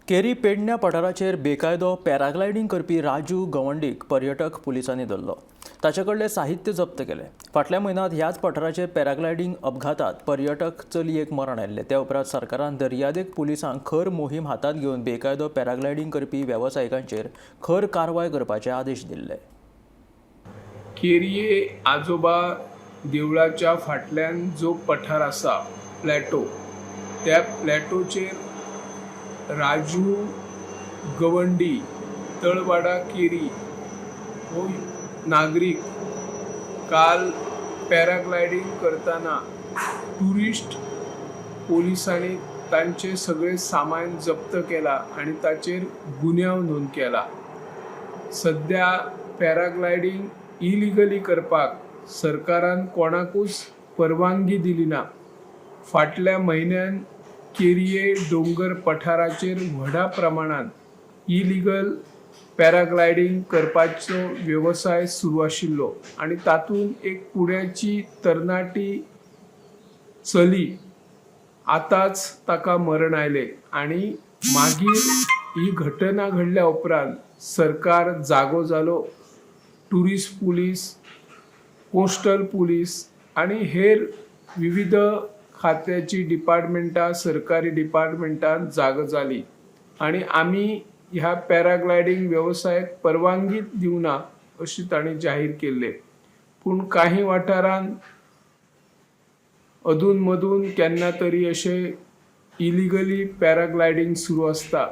केरी पेडण्या पठाराचेर बेकायदो पॅराग्लायडींग करपी राजू गवंडीक पर्यटक पुलिसांनी धरलो. ताचे कडलें साहित्य जप्त केलें. फाटल्या म्हयन्यांत ह्याच पठाराचेर पॅराग्लायडींग अपघातांत पर्यटक चलयेक मरण आयिल्लें. त्या उपरांत सरकारान दर्यादेग पुलिसांक खर मोहीम हातांत घेवन बेकायदो पॅराग्लायडींग करपी वेवसायिकांचेर खर कारवाय करपाचे आदेश दिल्ले. केरये आजोबा देवळाच्या फाटल्यान जो पठार आसा, प्लॅटो, त्या प्लॅटोचेर राजू गवंडी, तळवाडा, केरी हो नागरीक काल पॅराग्लायडींग करतना ट्युरिस्ट पोलिसांनी तांचें सगळें सामान जप्त केलां आनी ताचेर गुन्यांव नोंद केला. सद्या पॅराग्लायडींग इलिगली करपाक सरकारान कोणाकूच परवानगी दिली ना. फाटल्या म्हयन्यान केरये दोंगर पठाराचेर व्हडा प्रमाणान इलिगल पॅराग्लायडींग करपाचो वेवसाय सुरू आशिल्लो आनी तातूंत एक पुण्याची तरणाटी चली आतांच ताका मरण आयलें आनी मागीर ही घटना घडल्या उपरांत सरकार जागो जालो. ट्युरिस्ट पुलीस, कोस्टल पुलीस आनी हेर विविध खात्याची डिपार्टमेंटां, सरकारी डिपार्टमेंटां जागो जालीं आनी आमी ह्या पॅराग्लायडींग वेवसायाक परवानगीच दिवना अशें तांणी जाहीर केल्लें. पूण काही वाठारांत अदून मदून केन्ना तरी अशें इलिगली पॅराग्लायडींग सुरू आसता.